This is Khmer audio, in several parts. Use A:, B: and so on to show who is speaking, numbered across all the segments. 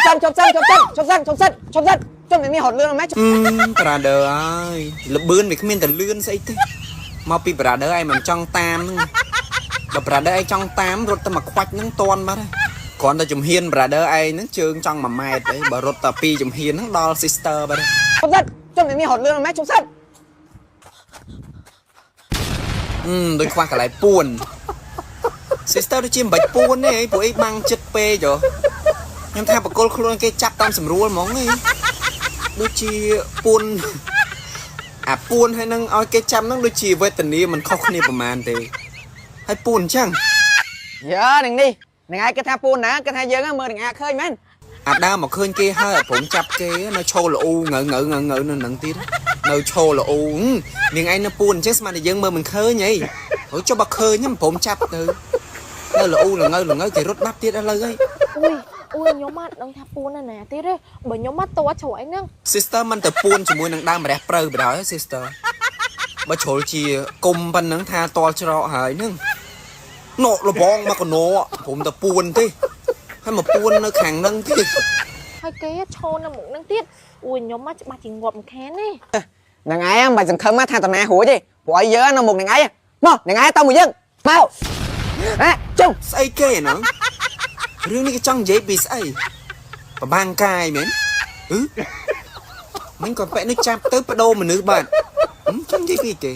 A: ប់សិនឈប់សិនឈប់សិនឈប់សិនឈប់សិនឈប់សិនចុះមិនមានរត់លឿនម៉េច
B: អឺ brother អើយលបឿនវាគ្មានតែលឿនស្អីទេមកពី brother ឯងមិនចង់តាមហ្នឹងបើ brother ឯងចង់តាមរត់តែមកខ្វាច់ហ្នឹងតន់បាត់ហើយគ្រាន់តែជំហាន brother ឯងហ្នឹងជើងចង់1ម៉ែត្រអីបើរត់តែពីរជំហានហ្នឹងដល់ sister បាត់ហើយ
A: ឈប់សិនចុះមិនមានរត់លឿនម៉េចឈប់សិន
B: អឺដូចខ្វះកន្លែងពួន sister ដូចជាមិនបាច់ពួនទេអីព្រោះអីបាំងចិត្តពេកហ៎ខ្ញុំថាបកគលខ្លួនគេចាប់តាមស្រួលហ្មងឯងដូចជាពួនអាពួនហើយនឹងឲ្យគេចាប់ហ្នឹងដូចជាវេទនាមិនខុសគ្នាប្រហែលទេហើយពួនអញ្ចឹង
A: យើនឹងនេះនឹងឯងគិតថាពូនណាគិតថាយើងមើលនឹងអាឃើញមែន
B: អាដើមមកឃើញគេហើយអាព្រមចាប់គេនៅឈោលអ៊ូងើងើងើងើនៅនឹងទៀតនៅឈោលអ៊ូនាងឯងនៅពួនអញ្ចឹងស្មានតែយើងមើលមិនឃើញអីហើយចុះបើឃើញហ្នឹងព្រមចាប់ទៅនៅលអ៊ូលងើលងើគេរត់បាត់ទៀតឥឡូវហើយ
C: អូយអូយខ្ញុំអត់ដឹងថាពួននៅណាទៀតទេបើខ្ញុំមកតួជ្រោយហ្នឹង
B: sister មិនទៅពួនជាមួយនឹងដើមម្រះព្រៅបណ្ដោយ sister បើជ្រុលជាគុំប៉ុណ្ណឹងថាតល់ច្រកហើយហ្នឹងណកលបងមកកណោព្រមទៅពួនទេហើយមកពួននៅខាងហ្នឹងទៀត
C: ហើយគេឈរនៅមុខហ្នឹងទៀតអូយខ្ញុំមកច្បាស់ជាងាប់មិនខានទេ
A: នឹងឯងមិនបាច់សង្ឃឹមថាតាណារួចទេព្រោះឲ្យយើងនៅមុខនឹងឯងមកនឹងឯងទៅមួយយើងមកហ៎ជុំ
B: ស្អីគេហ្នឹងរឿងនេះគេចង់និយាយពីស្អីប្របាំងកាយមែនអឺមិនក៏ប៉ែនេះចាប់ទៅបដូរមនុស្សបាត់ហឹមចង់និយាយពីគេ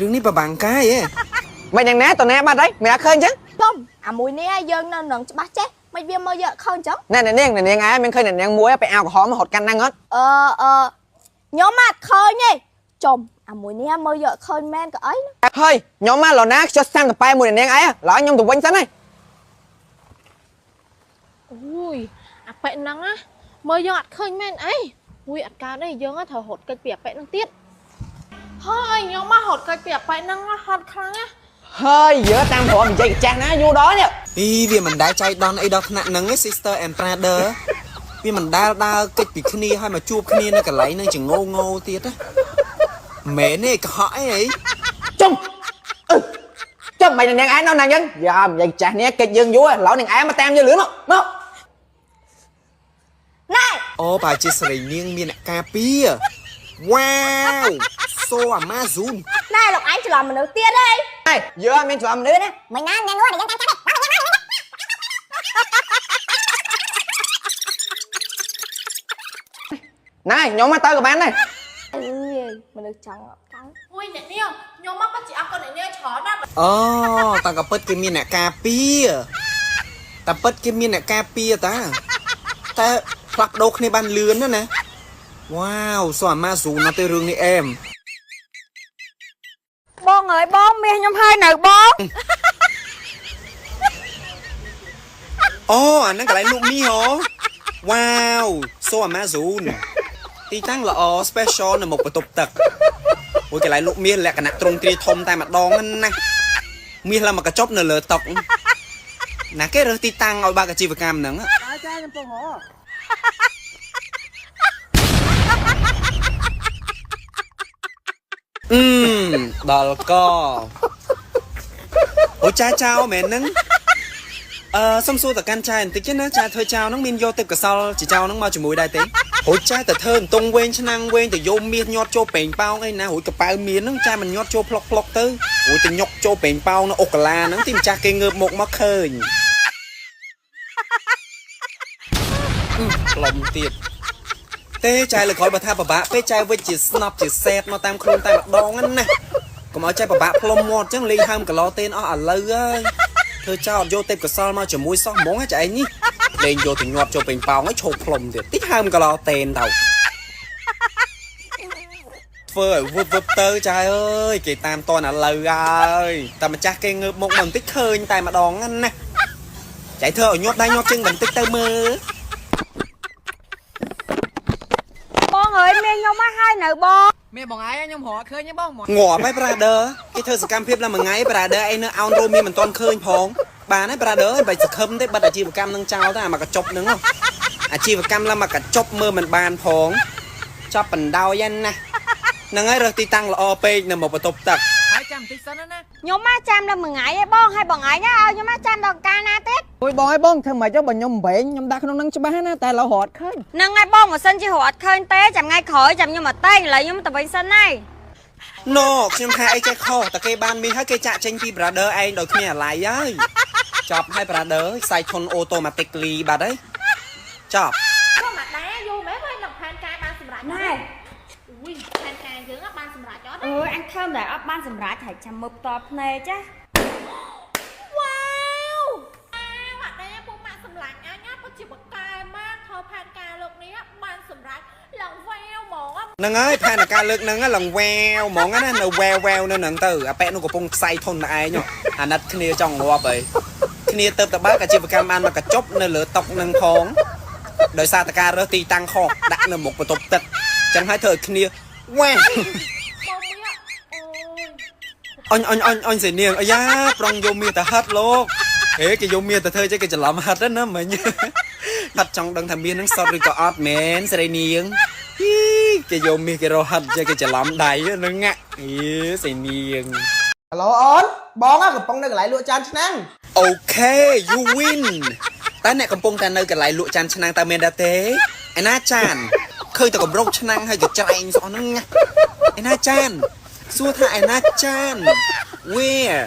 B: រឿងនេះប្របាំងកាយហ៎
A: មិននឹងណាតាណាបាត់ហើយមិនអត់ឃើញអញ្ចឹង
D: ចំអាមួយនេះយើងនៅនឹងច្បាស់ចេះមិនវាមកយកខើអញ្ចឹង
A: ណែអ្នកនាងអ្នកនាងឯងមានឃើញអ្នកនាងមួយពេលអាវក្រហមរត់កាន់ហ្នឹងអត់
D: អឺអឺខ្ញុំអត់ឃើញទេចំអាមួយនេះមើលយកឃើញមែនក៏អីណា
A: ហើយខ្ញុំមកឡូណាខ្ជិលសាំតប៉ែមួយអ្នកនាងឯងឡើយខ្ញុំទៅវិញសិនហើយ
C: អូយអាប៉ែហ្នឹងណាមើលយើងអត់ឃើញមែនអីអូយអត់កើតទេយើងត្រូវរត់គេចពីអាប៉ែហ្នឹងទៀតហើយខ្ញុំមករត់គេចពីអាប៉ែហ្នឹងហត់ខ្លាំងណា
A: ហើយយើតាមព្រមនិយាយកាចាស់ណាយូរដល់នេះ
B: អីវាមិនដែលចៃដន្យអីដល់ថ្នាក់ហ្នឹងឯង sister and brother វាមិនដែលដើរកិច្ចពីគ្នាហើយមកជួបគ្នានៅកន្លែងហ្នឹងចងងងទៀតណាមែនទេកុហកអីអី
A: ជុំអឺជុំមិនអ្នកនាងឯងនៅណាអញ្ចឹងយ៉ានិយាយចាស់នេះកិច្ចយើងយូរឡើយនឹងឯងមកតាមយើងលឿនមកមក
D: ណែ
B: អូប្រហែលជាស្រីនាងមានអ្នកការពារវ៉ាវ so Amazon
D: ណែលោកឯងច្រឡំមនុស្សទៀតហី
A: ហើយយើអត់មានច្រឡំមនុស្សណា
D: មិនណាអ្នកងួនយើងតាមចាប់
A: ណែខ្ញុំមកទៅក៏បានដែរ
D: អើយមនុស្សចង់អត់កើត
C: អូយអ្នកនាងខ្ញុំមកពិតជាអរគុណអ្នកនាងច្រើនណាស់
B: អូតាក៏ពិតគេមានអ្នកការពារតាពិតគេមានអ្នកការពារតាតែផ្លាស់ប្ដូរគ្នាបានលឿនណាស់ណាវ៉ាវ so Amazon ណាស់ទេរឿងនេះអែម
E: បងអើយបងមាសខ្ញុំហើយនៅបង
B: អូអាហ្នឹងកន្លែងលក់មីហ៎វ៉ាវ so Amazon ទីតាំងល្អ special នៅមុខបន្ទប់ទឹកមួយកន្លែងលក់មាសលក្ខណៈទ្រង់ទ្រាយធំតែម្ដងហ្នឹងណាមាសឡើងមកកញ្ចប់នៅលើតុណាគេរើសទីតាំងឲ្យបើកអាជីវកម្មហ្នឹង
A: ចាខ្ញុំពងហ៎
B: អឺដល់កអូចាចៅមែនហ្នឹងអឺសុំសួរតកាន់ចាយបន្តិចណាចាធ្វើចៅហ្នឹងមានយកទេពកោសលជាចៅហ្នឹងមកជាមួយដែរទេរួចចាទៅធ្វើអន្ទង់វែងឆ្នាំងវែងទៅយកមាសញាត់ចូលពេងប៉ោងអីណារួចកប៉ៅមានហ្នឹងចាមិនញាត់ចូលផ្លុកផ្លុកទៅរួចទៅញុកចូលពេងប៉ោងនៅអូកាឡាហ្នឹងទីម្ចាស់គេងើបមុខមកឃើញផ្លុំទៀតទេចាយលើក្រោយបើថាពិបាកពេលចាយវិចជាស្នប់ជាសេតមកតាមខ្លួនតែម្ដងហ្នឹងណាកុំឲ្យចាយពិបាកផ្លុំមាត់ចឹងលេងហើមកឡតេនអស់ឥឡូវហើយធ្វើចោលអត់យកទេពកោសលមកជាមួយសោះហ្មងហ៎ចាឯងនេះលេងយកទៅញាត់ចូលពេញប៉ោងហើយឈោកផ្លុំទៀតតិចហើមកឡតេនទៅធ្វើឲ្យវឹបវឹបទៅចាយអើយគេតាមតនឥឡូវហើយតែម្ចាស់គេងើបមុខមកបន្តិចឃើញតែម្ដងហ្នឹងណាចៃធ្វើឲ្យញាត់ដៃញាត់ជើងបន្តិចទៅមើល
E: បងអើយមាសខ្ញុំមកហើយនៅបង
A: មានបងឯងខ្ញុំរកឃើញទេបង
B: ងាប់ហើយ brother គេធ្វើសកម្មភាពឡើងមួយថ្ងៃ brother អីនៅអោនរោមានមិនទាន់ឃើញផងបានហើយ brother អើយបាច់សង្ឃឹមទេបិទអាជីវកម្មនឹងចោលទៅអាមកកញ្ចប់ហ្នឹងហ៎អាជីវកម្មឡើងមកកញ្ចប់មើលមិនបានផងចប់បណ្ដោយហ្នឹងណាហ្នឹងហើយរើសទីតាំងល្អពេកនៅមកបន្ទប់ទឹក
A: ហើយចាំបន្តិចសិនណា
E: ខ្ញុំមកចាំដល់មួយថ្ងៃឯងបងហើយបងឯងណាឲ្យខ្ញុំមកចាំដល់កាលណាទៀត
A: អូយបងអើយបងធ្វើម៉េចទៅបើខ្ញុំបំែងខ្ញុំដាក់ក្នុងនឹងច្បាស់ណាតែឥឡូវរត់ឃើញ
E: ហ្នឹងហើយបងបើសិនជារត់ឃើញទេចាំថ្ងៃក្រោយចាំខ្ញុំមកតែងឥឡូវខ្ញុំទៅវិញសិនហើយ
B: ណូខ្ញុំថាអីចេះខុសតែគេបានមានហើយគេចាក់ចេញពី brother ឯងដោយគ្មានអាឡ័យហើយចប់ហើយ brother ខ្សែធន automatically បាត់ហើយចប់
C: មកម៉ាដាយូរមែនហើយនឹងផែនការបានសម្រេច
E: ណែ
C: អូយផែនការយើងបានសម្រេចអត់
E: អើយអញធ្វើមិនដែលអត់បានសម្រេចហើយចាំមើលផ្ទាល់ភ្នែកចា
C: វ៉ាវអាម៉ាដាពួកម៉ាក់សម្លាញ់អញណាពិតជាបកកែមากធ្វើផែនការលើកនេះបានសម្រេចឡើងវ៉ាវហ្មង
B: ហ្នឹងហើយផែនការលើកហ្នឹងឡើងវ៉ាវហ្មងណានៅវ៉ាវវ៉ាវនៅហ្នឹងទៅអាប៉ែនោះកំពុងខ្សែធនតែឯងអាណិតគ្នាចង់ងាប់ហើយគ្នាទៅតបើកអាជីវកម្មបានមកកញ្ចប់នៅលើតុហ្នឹងផងដោយសារតការរើសទីតាំងខុសដាក់នៅមុខបន្ទប់ទឹកចឹងហើយធ្វើឲ្យគ្នាវ៉ាវ
C: បងមៀអូយ
B: អញអញអញអញស្រីនាងអាយ៉ាប្រងយកមាសទៅហិតលោកហេគេយកមាសទៅធ្វើចេះគេច្រឡំហិតណាមិញហិតចង់ដឹងថាមាសហ្នឹងសុតឬក៏អត់មែនស្រីនាងហ៊ីគេយកមាសគេរកហិតចេះគេច្រឡំដៃហ្នឹងអីស្រីនាង
F: ហៅឡូអូនបងកំពុងនៅកន្លែងលក់ចានឆ្នាំង
B: Okay, you win. តើអ្នកកំពុងតែនៅកន្លែងលក់ចានឆ្នាំងតើមានដែរទេឯណាចានឃើញតែកម្រុកឆ្នាំងហើយក៏ច្រែងស្អស់ហ្នឹងណាឯណាចានសួរថាឯណាចាន Where?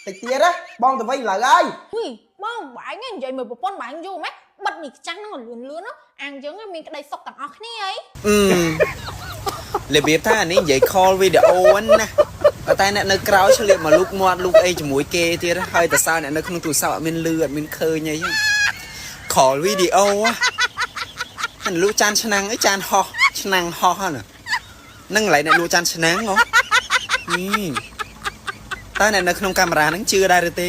F: តិចទៀតណាបងទៅវិញឡើយហើយ
C: អុយបងបែងនិយាយមើលប្រពន្ធបែងយូរម៉េចបិទនេះខ្ចាំងហ្នឹងឲ្យលឿនលឿនអាងយើងមានក្តីសុខទាំងអស់គ្នាអី
B: អឺរបៀបថាអានេះនិយាយ call video ណាប៉ុន្តែអ្នកនៅក្រោយឆ្លៀតមកលូកមាត់លូកអីជាមួយគេទៀតហើយតែសើអ្នកនៅក្នុងទូរស័ព្ទអត់មានលឺអត់មានឃើញអី call video ហ្នឹងលូកចានឆ្នាំងអីចានហោះឆ្នាំងហោះហ្នឹងហ្នឹងកន្លែងអ្នកលក់ចានឆ្នាំងហ៎នេះតើអ្នកនៅក្នុងកាមេរ៉ាហ្នឹងជឿដែរឬទេ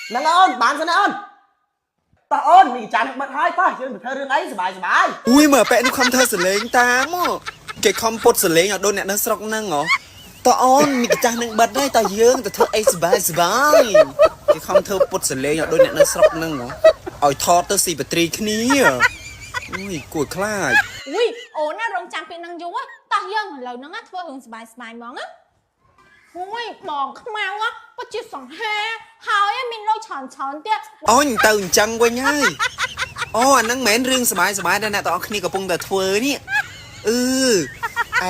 F: ហ្នឹងអូនបានសិនណាអូនតោះអូនមានចានបិទហើយតោះយើងទៅធ្វើរឿងអីសប្បាយសប្បាយ
B: អួយមើលប៉ែនោះខំធ្វើសលេងតាមហ៎គេខំពុតសលេងឲ្យដូចអ្នកនៅស្រុកហ្នឹងហ៎តើអូនមីកាចាស់នឹងបិទហើយតើយើងទៅធ្វើអីសប្បាយសប្បាយគេខំធ្វើពុតសលេងឲ្យដូចអ្នកនៅស្រុកហ្នឹងហ៎ឲ្យថតទៅស៊ីបត្រីគ្នាអុយគួរខ្លាច
C: អុយអូនណារងចាំពីនឹងយូរតោះយើងឥឡូវហ្នឹងធ្វើរឿងសប្បាយសប្បាយហ្មងណាអូយបងខ្មៅពិតជាសង្ហាហើយមានលុយច្រើនច្រើនទៀត
B: អូញទៅអញ្ចឹងវិញហើយអូអាហ្នឹងមិនមែនរឿងសប្បាយសប្បាយដែលអ្នកទាំងអស់គ្នាកំពុងតែធ្វើនេះអឺ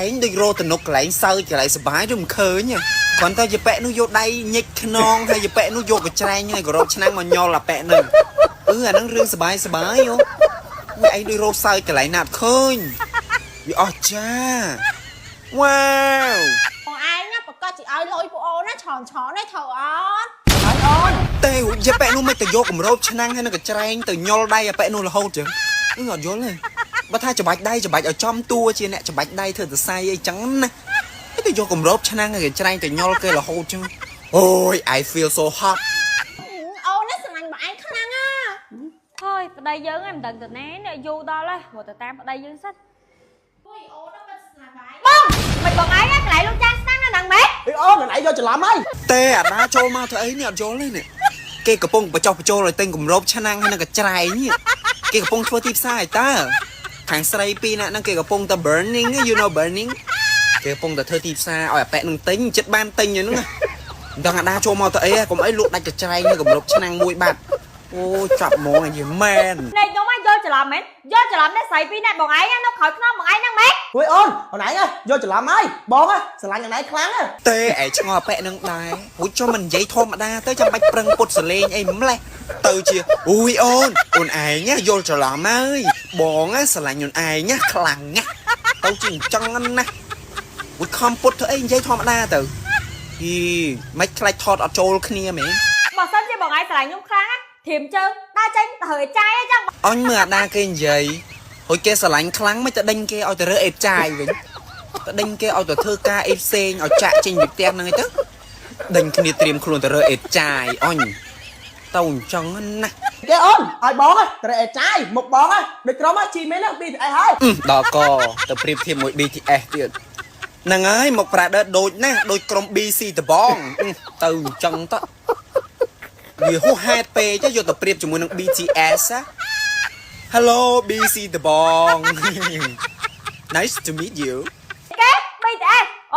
B: ឯងដូចរោតនុកកន្លែងសើចកន្លែងសប្បាយទៅមិនឃើញទេគ្រាន់តែយប៉ែនោះយកដៃញិចខ្នងហើយយប៉ែនោះយកកញ្ច្រែងហើយករោបឆ្នាំងមកញល់អាប៉ែហ្នឹងអឺអាហ្នឹងរឿងសប្បាយសប្បាយអូវាឯងដូចរោសើចកន្លែងណាអត់ឃើញវាអស់ចាវ៉ាវ
C: បងឯងណាប្រកាសជាឲ្យលុយពួកអូនណាច្រើនច្រើនទេត្រូវអត់
B: តែយប៉ែនោះមិនទៅយកកម្របឆ្នាំងហើយនឹងកញ្ច្រែងទៅញល់ដៃអាប៉ែនោះរហូតចឹងអឺអត់យល់ទេបើថាច្បាច់ដៃច្បាច់ឲ្យចំតួជាអ្នកច្បាច់ដៃធ្វើសរសៃអីចឹងណាទៅយកកម្របឆ្នាំងហើយកញ្ច្រែងទៅញល់គេរហូតចឹងអូយ I feel so hot.
C: អូនណាស្រឡាញ់បងឯងខ្លាំងណា
E: ហើយប្តីយើងឯងមិនដឹងទៅណានេះយូរដល់ហើយរត់ទៅតាមប្តីយើងសិន
C: អុយអូនណាមិនស្រឡាញ់បងឯង
E: បងមិនបងឯងណាកន្លែងលក់ចានឆ្នាំងហ្នឹងមែន
F: អីអូនឯងយកច្រឡំហើយ
B: ទេអាដាចូលមកធ្វើអីនេះអត់យល់ទេនេះគេកំពុងបញ្ចុះបញ្ចូលឲ្យទិញគម្របឆ្នាំងហើយនឹងកញ្ច្រែងនេះគេកំពុងធ្វើទីផ្សារឲ្យតើខាងស្រីពីរនាក់ហ្នឹងគេកំពុងតែ burning, you know, burning. គេកំពុងតែធ្វើទីផ្សារឲ្យអាប៉ែនឹងទិញចិត្តបានទិញហ្នឹងណាមិនដឹងអាដាចូលមកទៅអីកុំអីលក់ដាច់កញ្ច្រែងនឹងគម្របឆ្នាំងមួយបាត់អូចាប់ហ្មងអាយមែន
E: នេះខ្ញុំឲ្យយល់ច្រឡំមែនយល់ច្រឡំនេះស្រីពីរនាក់បងឯងណានៅក្រោយខ្នងបងឯងហ្នឹងមែន
F: អុយអូនអូនឯងយកច្រឡំហើយបងស្រឡាញ់អូនឯងខ្លាំងណា
B: ទេឯងឆ្ងល់អាប៉ែនឹងដែររួចចុះមិននិយាយធម្មតាទៅចាំបាច់ប្រឹងពុតសលេងអីម្លេះទៅជាអ៊ុយអូនអូនឯងណាយល់ច្រឡំហើយបងណាស្រឡាញ់អូនឯងណាខ្លាំងណាស់ទៅជាអញ្ចឹងណារួចខំពុតធ្វើអីនិយាយធម្មតាទៅអីមិនខ្លាចថតអត់ចូលគ្នាមែន
E: បើសិនជាបងឯងស្រឡាញ់ខ្ញុំខ្លាំងណាធៀមជើងដើរចេញទៅរើចាយអីចឹង
B: អញមើលអាដាគេនិយាយរួចគេស្រឡាញ់ខ្លាំងមិនទៅដេញគេឲ្យទៅរើអេបចាយវិញទៅដេញគេឲ្យទៅធ្វើការអីផ្សេងឲ្យចាក់ចេញពីផ្ទះហ្នឹងឯងទៅដេញគ្នាត្រៀមខ្លួនទៅរើអេបចាយអញទៅអញ្ចឹងណា
F: គេអូនឲ្យបងត្រេកចាយមុខបងដូចក្រុមជីមែន BTS ហើយ
B: អឺដល់កទៅប្រៀបធៀបមួយ BTS ទៀតហ្នឹងហើយមកប្រាដឺដូចណាស់ដូចក្រុម BC ដបងអឺទៅអញ្ចឹងទៅវាហួសហេតុពេកយកទៅប្រៀបជាមួយនឹង BTS ណា Hello BC ដបង Nice to meet you.
E: គេ BTS អូ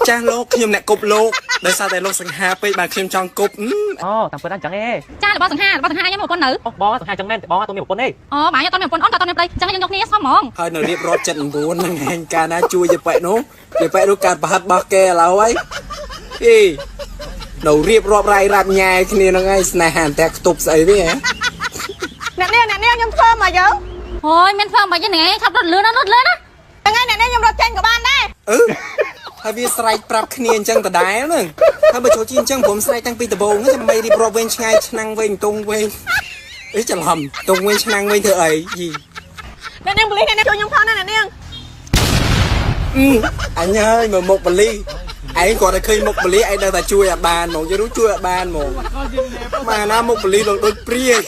B: ចាស់លោកខ្ញុំអ្នកគប់លោកដោយសារតែលោកសង្ហាពេកបាទខ្ញុំចង់គប់អឺ
G: អូតាមពិតអញ្ចឹងឯង
H: ចារបស់សង្ហារបស់សង្ហាខ្ញុំប្រពន្ធនៅ
G: អូបងសង្ហាចឹងមែនបងអត់មានប្រពន្ធទេ
H: អូបាទខ្ញុំអត់មានប្រពន្ធអូនក៏អត់មានប្តីអញ្ចឹងយើងយកគ្នាសមហ្មង
B: ហើយនៅរៀបរាប់79ហ្នឹងឯងកាលណាជួយយាយប៉ែនោះយាយប៉ែនោះកាត់ប្រហិតរបស់គេឥឡូវហើយអីនៅរៀបរាប់រាយរាប់ញ៉ែគ្នាហ្នឹងឯងស្នេហាតែខ្ទប់ស្អីទេហ៎
C: អ្នកនាងអ្នកនាងខ្ញុំធ្វើមកយើង
H: អូយមានធ្វើមិនទេហ្នឹងឯងខាប់រត់លឿនណាស់រត់លឿនណាស់
C: ហ្នឹងហើយអ្នកនាងខ្ញុំរត់ចេញក៏បានដែរ
B: អឺហើយវាស្រែកប្រាប់គ្នាអញ្ចឹងដដែលហ្នឹងហើយបើចូលជាអញ្ចឹងព្រមស្រែកតាំងពីដំបូងហ្នឹងដើម្បីរៀបរាប់វែងឆ្ងាយឆ្នាំងវែងតុងវែងអីច្រឡំតុងវែងឆ្នាំងវែងធ្វើអីយី
C: អ្នកនាងប៉ូលីសអ្នកនាងជួយខ្ញុំផងណាអ្នកនាង
B: អឺអញហើយមើលមុខបលីឯងគាត់តែឃើញមុខបលីឯងដឹងថាជួយអត់បានហ្មងយល់รู้ជួយអត់បានហ្មងមកណាមុខបលីលោកដូចព្រាយ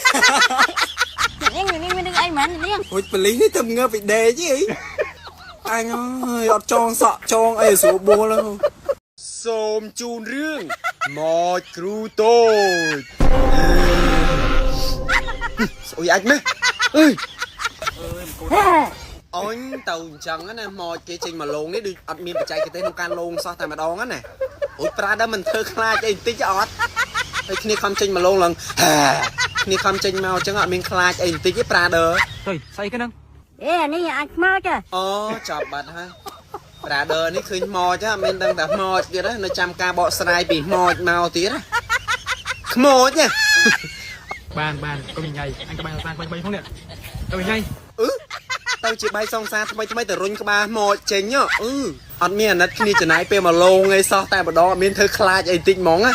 E: អ្នកនាងអ្នកនាងមានរឿងអីមែនអ្នកនាង
B: ហួចបលីនេះទៅងើបពីដេកអីអញអើយអត់ចងសក់ចងអីស្រួលបួលហ្នឹងសូមជូនរឿងមកគ្រូតូចស្អុយអាចម៉េះអើយអញទៅអញ្ចឹងណាមកគេចេញមកលងនេះដូចអត់មានបច្ចេកទេសក្នុងការលងសោះតែម្ដងណាអូយប្រាដល់មិនធ្វើខ្លាចអីបន្តិចអត់ហើយគ្នាខំចេញមកលងឡើងហាគ្នាខំចេញមកអញ្ចឹងអត់មានខ្លាចអីបន្តិចទេប្រាដឺ
G: ទៅស្អីគេហ្នឹង
E: អេអានេះអាចខ្មោច
B: អូចាប់បាត់ហើយ Brother នេះឃើញម៉ចហ៎មិនដឹងតែម៉ចទៀតណានៅចាំការបកស្រាយពីម៉ចមកទៀតណាខ្មោចណា
G: បានបានកុំញ៉ៃអញក៏បានបានបីផងនេះទៅញ៉ៃ
B: អឺទៅជាបាយសង្សារថ្មីថ្មីទៅរុញក្បាលម៉ចចេញហ៎អឺអត់មានអាណិតគ្នាចំណាយពេលមកលងអីសោះតែម្ដងអត់មានធ្វើខ្លាចអីតិចហ្មងណា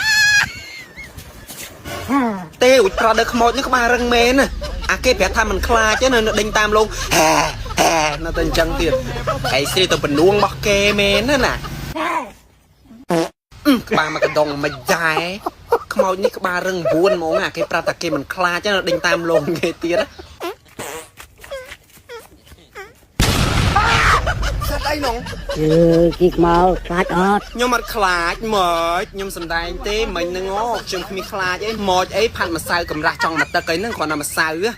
B: ទេឧត្តរដល់ខ្មោចនេះក្បាលរឹងមែនណាអាគេប្រាប់ថាមិនខ្លាចទេនៅដេញតាមលងហែហែនៅតែអញ្ចឹងទៀតឯងស្រីទៅបនួងរបស់គេមែនណាណា ក្បាលមកកដងមិនដែរខ្មោចនេះក្បាលរឹង9ហ្មងអាគេប្រាប់តែគេមិនខ្លាចទេដេញតាមលងគេទៀតណាសត្វអីនង
E: ជឿគីខ្មោចខ្លាចអត់
B: ខ្ញុំអត់ខ្លាចមកខ្ញុំសំដែងទេមិញហ្នឹងអូខ្ញុំគ្មានខ្លាចអីមកអីផាត់ម្សៅកម្រាស់ចង់មកទឹកអីហ្នឹងគ្រាន់តែម្សៅហ៎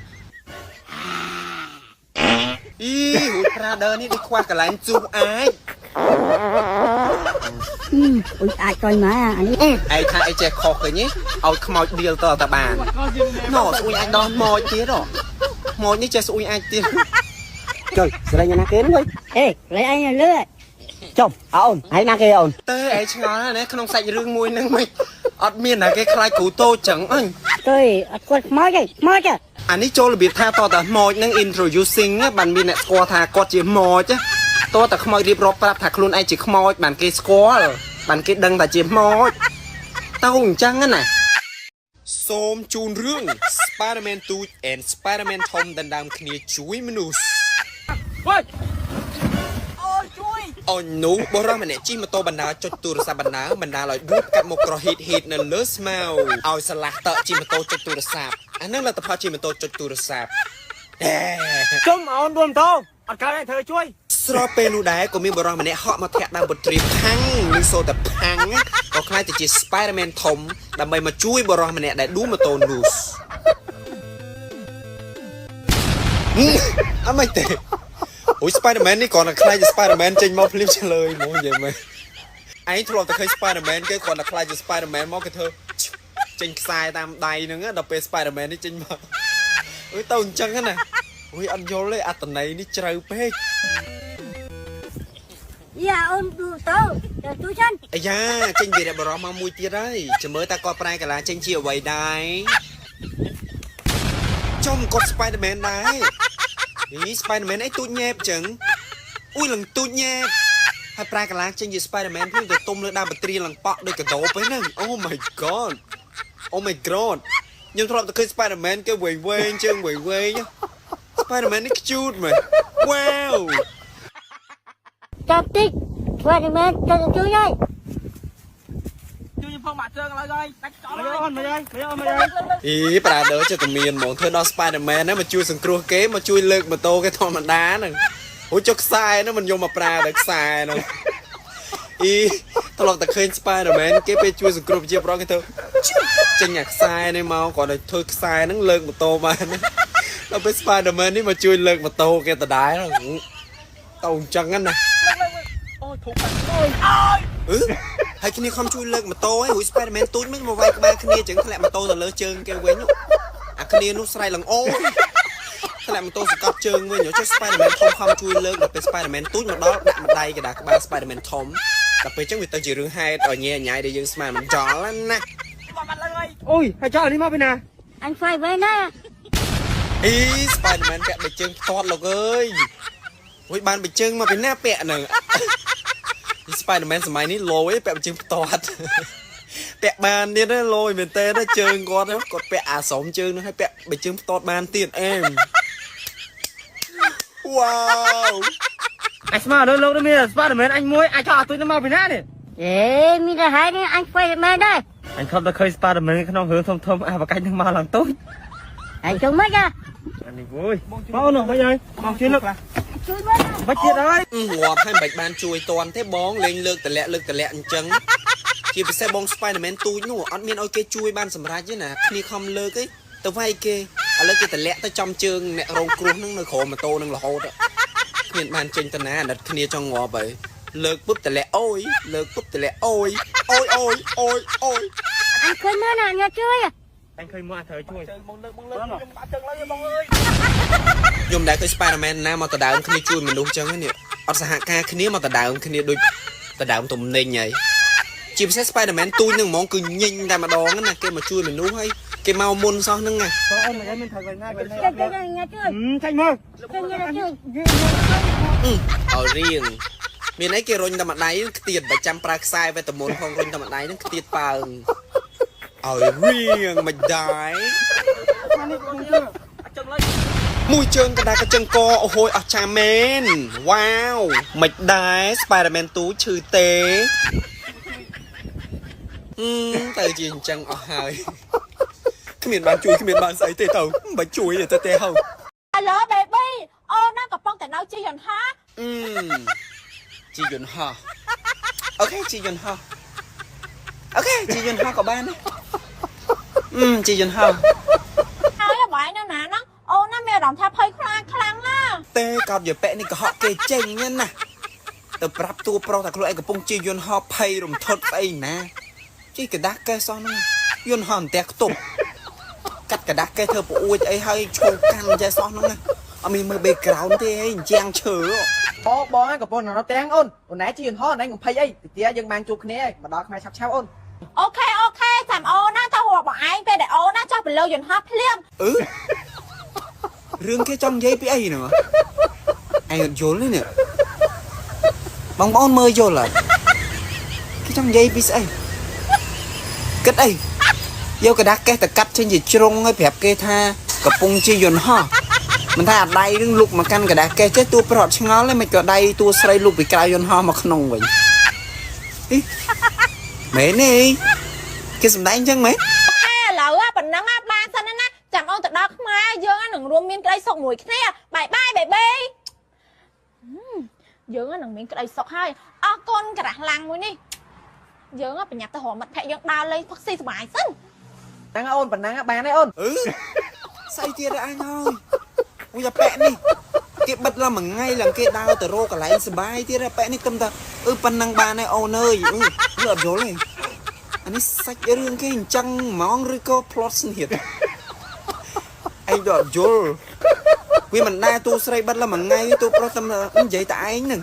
B: អីហួច Brother នេះដូចខ្វះកន្លែងជុះអាច
E: អ៊ុយអាចកុយមកអានេះ
B: ឯងថាអីចេះខុសឃើញទេឲ្យខ្មោចដៀលតតបានណូស្អួយអាចដល់ម៉ោចទៀតហ៎ម៉ោចនេះចេះស្អួយអាចទៀត
F: ចុយស្រែងណាគេហ្នឹងវិញ
E: អេលេអញលើ
F: ចុំអូនហើយណាគេអូន
B: ទេឯងឆ្ងល់ណាស់ណាក្នុងសាច់រឿងមួយហ្នឹងមិនអត់មានណាគេខ្លាចគ្រូតូចចឹងអញ
E: ទៅអត់គាត់ខ្មោចទេខ្មោច
B: អានេះចូលរបៀបថាតតម៉ោចហ្នឹង introducing ណាបានមានអ្នកស្គាល់ថាគាត់ជាម៉ោចណាតតខ្មោចរៀបរាប់ប្រាប់ថាខ្លួនឯងជាខ្មោចបានគេស្គាល់បានគេដឹងថាជាម៉ោចទៅអញ្ចឹងណាសូមជូនរឿង Spider-Man ទូច and Spider-Man ធំដណ្ដើមគ្នាជួយមនុស្ស អូននោះបរិសម្នាក់ជិះម៉ូតូបណ្ដើចុចទូរស័ព្ទបណ្ដើបណ្ដាលឲ្យដួលកាត់មកក្រហីតហីតនៅលើស្មៅឲ្យស្លាស់តក់ជិះម៉ូតូចុចទូរស័ព្ទអាហ្នឹងលទ្ធផលជិះម៉ូតូចុចទូរស័ព្ទអេ
F: ជុំអូនដួលម៉ូតូអត់កើតទេធ្វើជួយ
B: ស្របពេលនោះដែរក៏មានបរិសម្នាក់ហក់មកធាក់ដើមពុទ្រីផាំងឬសូតែផាំងណាក៏ខ្លាចទៅជា Spider-Man ធំដើម្បីមកជួយបរិសម្នាក់ដែលដួលម៉ូតូនោះហឹមអត់មិនទេអូយ Spider-Man នេះគ្រាន់តែខ្លាចជា Spider-Man ចេញមកភ្លាមឆ្លើយហ្មងនិយាយមែន ឯងធ្លាប់តែឃើញ Spider-Man គេគ្រាន់តែខ្លាចជា Spider-Man មកគេធ្វើចេញខ្សែតាមដៃហ្នឹងណាដល់ពេល Spider-Man នេះចេញមកអុយទៅអញ្ចឹងណាអុយអត់យល់ទេអត្តន័យនេះជ្រៅពេក
E: យ៉ាអូនទូទៅទៅជួយฉัน
B: អាយ៉ាចេញវីរៈបរោះមកមួយទៀតហើយចាំមើលតើគាត់ប្រែកាឡាចេញជាអ្វីដែរចំគាត់ Spider-Man ដែរនេះ Spider-Man អីទូចញ៉ែបចឹងអុយឡើងទូចញ៉ែបហើយប្រែកាឡាចេញជា Spider-Man ភ្លាមទៅទុំលើដើមបត្រីឡើងប៉ក់ដូចកដោបហ្នឹង Oh my god Oh my god ខ្ញុំធ្លាប់តែឃើញ Spider-Man គេវែងវែងជើងវែងវែង Spider-Man នេះ cute មែន Wow
E: ចាប់តិចខ្លាចមែនទៅជួយហើយ
A: ជួយខ្ញុំផងបាក់ជើងឥឡូវហើយដាច់ចោលហើយ
F: អូនមកហើយអូនមកហើយ
B: អី Brother ចិត្តតែមានហ្មងធ្វើដល់ Spider-Man ហ្នឹងមកជួយសង្គ្រោះគេមកជួយលើកម៉ូតូគេធម្មតាហ្នឹងអូចុះខ្សែហ្នឹងមិនយកមកប្រើតែខ្សែហ្នឹងអីធ្លាប់តែឃើញ Spider-Man គេពេលជួយសង្គ្រោះប្រជាពលរដ្ឋគេធ្វើចេញអាខ្សែនេះមកគាត់ឲ្យធ្វើខ្សែហ្នឹងលើកម៉ូតូបានដល់ពេល Spider-Man នេះមកជួយលើកម៉ូតូគេដដែលហ្នឹងទៅអញ្ចឹងណា
A: អូយធូបបាក់អូយអូយ
B: អឺហើយគ្នាខំជួយលើកម៉ូតូហើយរួច Spider-Man ទូចមិនមកវាយក្បាលគ្នាចឹងធ្លាក់ម៉ូតូទៅលើជើងគេវិញអាគ្នានោះស្រែកឡើងអូយធ្លាក់ម៉ូតូសកត់ជើងវិញចុះ Spider-Man ធំខំជួយលើកដល់ពេល Spider-Man ទូចមកដល់ដាក់ម្ដាយកដាក្បាល Spider-Man ធំដល់ពេលចឹងវាទៅជារឿងហេតុឲ្យញ៉ែញ៉ៃដែលយើងស្មានមិនចល់ណា
A: អូយហើយចោលនេះមកពីណា
E: អញ fight វិញណា
B: អី Spider-Man ពាក់បិជើងផ្ទាត់លោកអើយអូយបានបិជើងមកពីណាពាក់ហ្នឹង Spider-Man សម័យនេះលោឯងពាក់បិជើងផ្ទាត់ពាក់បានទៀតណាលោយមែនតើណាជើងគាត់គាត់ពាក់អាស្រមជើងនោះឲ្យពាក់បិជើងផ្ទាត់បានទៀតអេមវ៉ាវ
A: អញស្មានលើលោកនេះមាន Spider-Man អញមួយអាចចោលអាទូចនេះមកពីណានេះ
E: អេមានតែហើយនេះអញ fight មែនដែរ
A: អញខំតែឃើញ Spider-Man ក្នុងរឿងធំធំអាបកាច់នឹងមកឡើងទូច
E: អញចង់មក
A: អានេះវយបងអូនមិនហើយបងជួយលើក
E: ជួយមើល
A: បាច់ទៀតហើយ
B: ងាប់ហើយមិនបាច់បានជួយតន់ទេបងលេងលើកតម្លាក់លើកតម្លាក់អញ្ចឹងជាពិសេសបង Spider-Man ទូចនោះអត់មានឲ្យគេជួយបានសម្រេចទេណាគ្នាខំលើកឯងទៅវាយគេឥឡូវគេតម្លាក់ទៅចំជើងអ្នករងគ្រោះនឹងនៅក្រោមម៉ូតូនឹងរហូតគ្មានបានចេញទៅណាអាណិតគ្នាចង់ងាប់ហើយលើកពុបតម្លាក់អូយលើកពុបតម្លាក់អូយអូយអូយអូយអូយ
E: អញឃើញមើលណាញ៉ាជួយ
A: អញឃើញមកត្រូវជួយ
F: បងលើកបងលើកខ្ញុំបាក់ជើងឡើយបងអើយ
B: ខ្ញុំដែលឃើញ Spider-Man ណាមកដដើមគ្នាជួយមនុស្សចឹងនេះអត់សហការគ្នាមកដដើមគ្នាដូចដដើមទំនិញហើយជាពិសេស Spider-Man ទូចនឹងហ្មងគឺញញតែម្ដងណាគេមកជួយមនុស្សហើយគេមកមុនសោះហ្នឹងណា
A: បងអូនមិនមានត្រូវណាគេ
E: ជួយជួយញ៉ាជួយ
A: ចាញ់មក
E: ជួយញ៉ាជួយ
B: ឲ្យរៀងមានអីគេរុញតែម្ដាយខ្ទៀតបើចាំប្រើខ្សែវេទមន្តផងរុញតែម្ដាយហ្នឹងខ្ទៀតប៉ើងឲ្យរៀងមិនដែរមួយជើងកដាកញ្ចឹងកអូហូយអស់ចាមែនវ៉ាវមិនដែរ Spider-Man ទូឈឺទេអឺទៅជាអញ្ចឹងអស់ហើយគ្មានបានជួយគ្មានបានស្អីទេទៅមិនបាច់ជួយទេទេហៅ
C: Hello baby អូនណាកំពុងតែនៅជិះយន្តហោះ
B: អឺជីយន្តហោះ OK ជីយន្តហោះ OK ជីយន្តហោះក៏បានដែរអឺជីយន្តហោះ
C: ហើយបងឯងនៅណាហ្នឹងអូនណាមានអារម្មណ៍ថាភ័យខ្លាចខ្លាំងណាស់
B: ទេកោតយប៉ែនេះកុហកគេចេញណាទៅប្រាប់តួប្រុសថាខ្លួនឯងកំពុងជិះយន្តហោះភ័យរំធត់ស្អីណាជិះกระดาษកេះសោះហ្នឹងយន្តហោះអន្ទះខ្ទប់កាត់กระดาษកេះធ្វើប្អួចអីហើយឈោកាន់ចេះសោះហ្នឹងណាអត់មានមើល background ទេអីជាងឈើ
F: បងបងកំពុងនៅទាំងអូនអូនឯងជិះយន្តហោះអូនឯងកំភៃអីតិចទៀតយើងបានជួបគ្នាហើយមកដល់ខ្មែរឆាប់ឆាប់អូន
C: OK OK ចាំអូនណាទៅរាប់បងឯងពេលដែលអូនណាចុះទៅលើយន្តហោះភ្លាម
B: អឺរឿងគេចង់និយាយពីអីហ្នឹងឯងអត់យល់ទេនេះបងប្អូនមើលយល់អត់គេចង់និយាយពីស្អីគិតអីយកกระดาษកេះទៅកាត់ចេញជាជ្រុងហើយប្រាប់គេថាកំពុងជាយន្តហោះមិនថាអាដៃនឹងលុកមកកាន់กระดาษកេះចេះតួប្រុសអត់ឆ្ងល់ទេមិនក៏ដៃតួស្រីលុកពីក្រៅយន្តហោះមកក្នុងវិញអីមែនទេគេសំដែងអញ្ចឹងមែន
C: ឥឡូវប៉ុណ្ណឹងបានសិនណាចាំអូនទៅដល់ខ្មែរយើងនឹងរួមមានក្តីសុខមួយគ្នា bye bye baby យើងនឹងមានក្តីសុខហើយអរគុណក្រាស់ឡាំងមួយនេះយើងប្រញាប់ទៅរកមិត្តភក្តិយើងដើរលេងផឹកស៊ីសប្បាយសិន
F: តាំងអូនប៉ុណ្ណឹងបានទេអូន
B: អឺស្អីទៀតអញហើយអូយអាប៉ែនេះគេបិទឡើងមួយថ្ងៃឡើងគេដើរទៅរកកន្លែងសបាយទៀតអាប៉ែនេះទំតែអឺប៉ុណ្ណឹងបានហើយអូនអើយអឺលឺអត់យល់ទេអានេះសាច់រឿងគេអញ្ចឹងហ្មងឬក៏ plot ស្នៀតឯងដល់អត់យល់វាមិនដែរតួស្រីបិទឡើងមួយថ្ងៃតួប្រុសតែនិយាយតែឯងហ្នឹង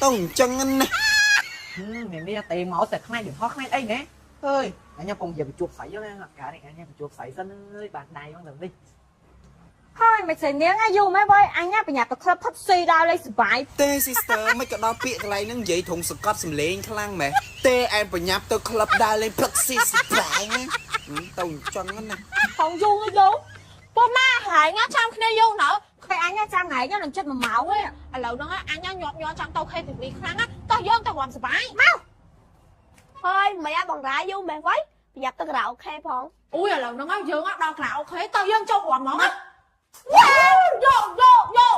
B: ទៅអញ្ចឹងណា
F: នេះនេះទេមកតែខ្លាចយន្តហោះខ្លាចអីណាអើយអញកំពុងនិយាយបញ្ជួបស្រីណាកានេះអញបញ្ជួបស្រីសិនអើយបានដៃហ្នឹងទៅនេះ
E: ហើយមិនស្រីនាងអាយូមែនបងអញណាបញ្ញាប់ទៅក្លឹបផឹកស៊ីដើរលេងសប្បាយ
B: ទេ sister មិនក៏ដល់ពាក្យកន្លែងហ្នឹងនិយាយធំសកត់សំលេងខ្លាំងម៉េះទេឯងបញ្ញាប់ទៅក្លឹបដើរលេងផឹកស៊ីសប្បាយណាទៅអញ្ចឹងណា
C: ហងយូរយូរប៉ុន្មានហើយណាចាំគ្នាយូរណៅ
E: ពេលអញចាំថ្ងៃនឹងចិត្ត1ម៉ោងឯង
C: ឥឡូវហ្នឹងអញញាប់ញ័រចង់ទៅ KTV ខ្លាំងណាតោះយើងទៅរួមសប្បាយមក
D: ហើយមិនអាបងរាយូរមែនវ៉ៃប្រញាប់ទៅការ៉ាអូខេផង
C: អូយឥឡូវហ្នឹងយើងដល់ខារ៉ាអូខេតោះយើងចូលរួមហ្មងណាយោយោយោ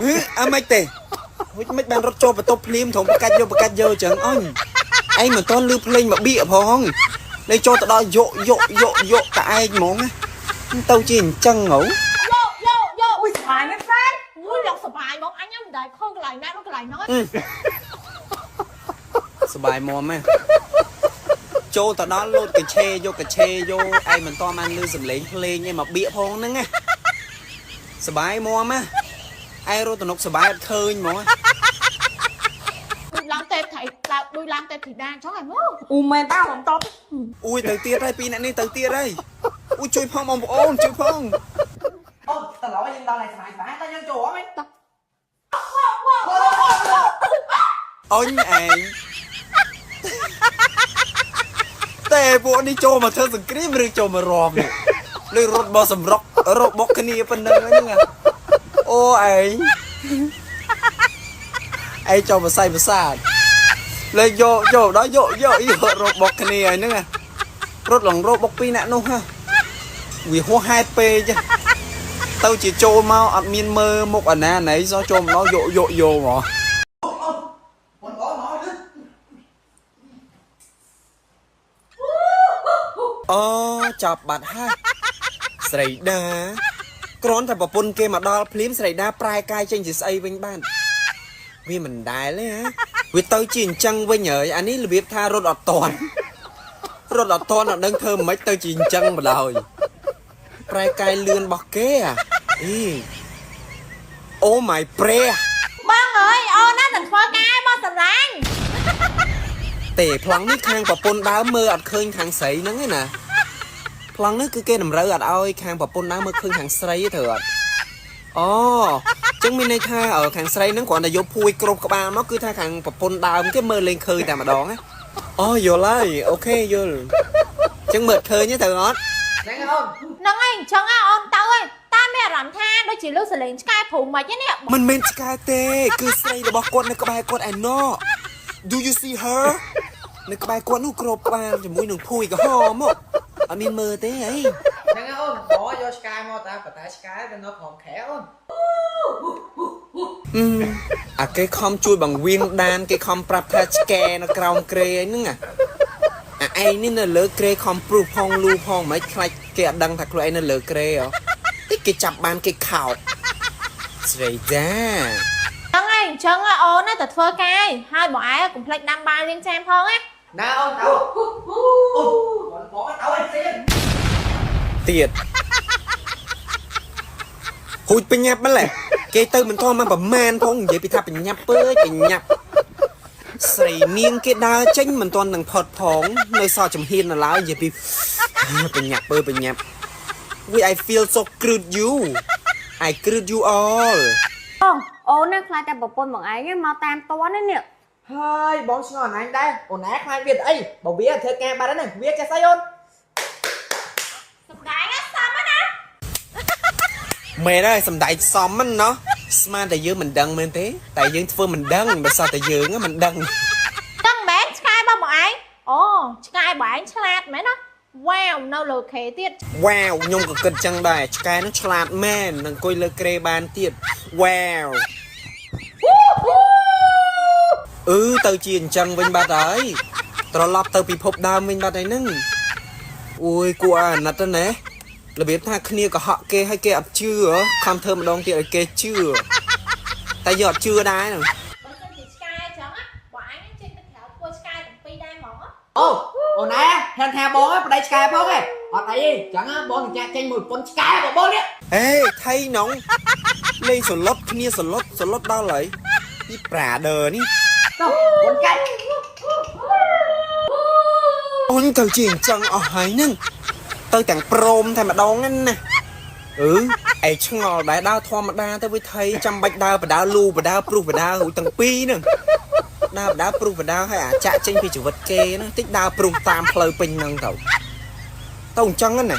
B: ហឺអើមិនទេហូចមិនបានរត់ចូលបន្ទប់ភ្លាមត្រង់បកាច់យកបកាច់យកចឹងអញឯងមិនតន់លឺភ្លេងមកបៀកផងលេចូលទៅដល់យកយកយកយកតែឯងហ្មងណាទៅជាអញ្ចឹងហ៎
C: យោយោយោ
E: អូយសប្បាយមែនហ្វេន
C: អូយលោកសប្បាយហ្មងអញមិនដែលខំកន្លែងណាដូចកន្លែងហ្នឹង
B: សบายមមហ៎ចូលទៅដល់លោតកញ្ឆេយកកញ្ឆេយកឯងមិនតបានលឺសំឡេងភ្លេងឯងមកបៀកផងហ្នឹងណាសบายមមហ៎ឯងរត់ទំនុកសบายអត់ឃើញហ្មង
C: ដូចឡើងទេពថៃឡើងដូចឡើងទេពធីតាអញ្ចឹងឯងមើល
E: អូមែនតើខ្ញុំតប
B: អួយទៅទៀតហើយពីរអ្នកនេះទៅទៀតហើយអួយជួយផងបងប្អូនជួយផង
F: អូនតឡោយើងដល់ហើយស្បាយស្បាយតើយើងចូលហ៎មិន
B: អញឯងតែពួកនេះចូលមកធ្វើសង្គ្រាមឬចូលមករំនេះលើរត់បោះសម្រុករកបុកគ្នាប៉ុណ្្នឹងហ្នឹងហ่ะអូឯងឯងចូលមកសៃប្រសាទលេយកយកដល់យកយកយករកបុកគ្នាហើយហ្នឹងហ่ะរត់ឡងរកបុកពីរអ្នកនោះហ่ะវាហួសហេតុពេកទៅជាចូលមកអត់មានមើលមុខអាណាណីសោះចូលមកដល់យកយកយកហ្មង
F: អូនបងមកលឿន
B: អូចាប់បាត់ហើយស្រីដាគ្រាន់តែប្រពន្ធគេមកដល់ភ្លាមស្រីដាប្រែកាយចេញជាស្អីវិញបានវាមិនដែលទេហ៎វាទៅជាអញ្ចឹងវិញហើយអានេះរបៀបថារត់អត់តន់រត់អត់តន់អត់ដឹងធ្វើមិនទៅជាអញ្ចឹងបណ្ដោយប្រែកាយលឿនរបស់គេអាអីអូ my ព្រះ
C: បងអើយអូនណានឹងធ្វើការបងស្រឡាញ់
B: ទេប្លង់នេះខាងប្រពន្ធដើមមើលអត់ឃើញខាងស្រីហ្នឹងឯណាប្លង់នេះគឺគេតម្រូវអត់ឲ្យខាងប្រពន្ធដើមមើលឃើញខាងស្រីទេត្រូវអត់អូអញ្ចឹងមានន័យថាខាងស្រីហ្នឹងគ្រាន់តែយកភួយគ្រប់ក្បាលមកគឺថាខាងប្រពន្ធដើមគេមើលលេងឃើញតែម្ដងណាអូយល់ហើយ OK យល់អញ្ចឹងមើលឃើញទេត្រូវអត់
F: ហ្នឹងអូន
C: ហ្នឹងឯងអញ្ចឹងអូនទៅហើយតែមានអារម្មណ៍ថាដូចជាលឺសលេងឆ្កែព្រុំមិនហ្នឹងនេះ
B: មិនមែនឆ្កែទេគឺស្រីរបស់គាត់នៅក្បែរគាត់ឯណោះ Do you see her នៅក្បែរគាត់នោះគ្របក្បាលជាមួយនឹងភួយក្រហមមកអត់មានមើលទេអី
F: ហ្នឹងអូនបងយកឆ្កែមកតាប៉ុន្តែឆ្កែវានៅក្រោមខែអូន
B: អឺអាគេខំជួយបង្វៀនដានគេខំប្រាប់ថាឆ្កែនៅក្រោមគ្រែអីហ្នឹងអាអាឯងនេះនៅលើគ្រែខំព្រុសផងលូផងមិនខ្លាចគេអត់ដឹងថាខ្លួនឯងនៅលើគ្រែហ៎តិចគេចាប់បានគេខោតស្រីដា
C: ហ្នឹងឯងអញ្ចឹងអូនណាទៅធ្វើការហើយបងឯងកុំភ្លេចដាំបាយលាងចានផងណា
F: ណាអូនទៅអូនបងទៅអីផ្សេង
B: ទៀតហូចបញ្ញាប់ម្ល៉េះគេទៅមិនធំមកប្រមាណផងនិយាយពីថាបញ្ញាប់ពើបញ្ញាប់ស្រីនាងគេដើរចេញមិនទាន់នឹងផុតផងនៅសល់ចំហៀននៅឡើយនិយាយពីបញ្ញាប់ពើបញ្ញាប់ We I feel so good you I greet you all
E: បងអូនណាខ្លាចតែប្រពន្ធបងឯងមកតាមតន់ណានេះ
F: ហើយបងឆ្ងល់អញដែរអូនណាខ្លាចវាទៅអីបើវាធ្វើការបាត់ហ្នឹងវាចេះស្អីអូន
C: សំដែងសមណា
B: មែនហើយសំដែងសមហ្នឹងណោះស្មានតែយើងមិនដឹងមែនទេតែយើងធ្វើមិនដឹងបើសោះតែយើងមិនដឹង
C: ដឹងមែនឆ្កែរបស់បងឯងអូឆ្កែបងឯងឆ្លាតមែនណាវ៉ាវនៅលើខេទៀត
B: វ៉ាវខ្ញុំក៏គិតចឹងដែរឆ្កែហ្នឹងឆ្លាតមែននឹងអង្គុយលើគ្រែបានទៀតវ៉ាវអឺទៅជាអញ្ចឹងវិញបាត់ហើយត្រឡប់ទៅពិភពដើមវិញបាត់ហើយហ្នឹងអូយគួរឲ្យអាណិតណាស់ណារបៀបថាគ្នាកុហកគេឲ្យគេអត់ជឿហ៎ខំធ្វើម្ដងទៀតឲ្យគេជឿតែយកអត់ជឿដែរហ្នឹង
C: បើសិនជាឆ្កែអញ្ចឹងណាបងឯងចេញទៅក្រៅធ្វើឆ្កែទាំងពីរដែរហ្មង
F: អូអូនណាហ៊ានថាបងប្តីឆ្កែផងឯងអត់អីទេចឹងបងនឹងចាក់ចេញមួយប្រពន្ធឆ្កែបងបងនេះ
B: ហេថៃនងលេងសលុតគ្នាសលុតសលុតដល់ហើយនេះប្រាដឺនេះ
F: ទៅប្រពន្ធកែ
B: អូនទៅជាអញ្ចឹងអស់ហើយហ្នឹងទៅទាំងព្រមតែម្ដងហ្នឹងណាអឺឯងឆ្ងល់ដែរដើរធម្មតាទៅវិថីចាំបាច់ដើរបដើលូបដើព្រុសបដើរួចទាំងពីរហ្នឹងដើរបដើព្រុសបដើហើយអាចចាក់ចេញពីជីវិតគេហ្នឹងតិចដើរព្រុសតាមផ្លូវពេញហ្នឹងទៅទៅអញ្ចឹងហ្នឹងណា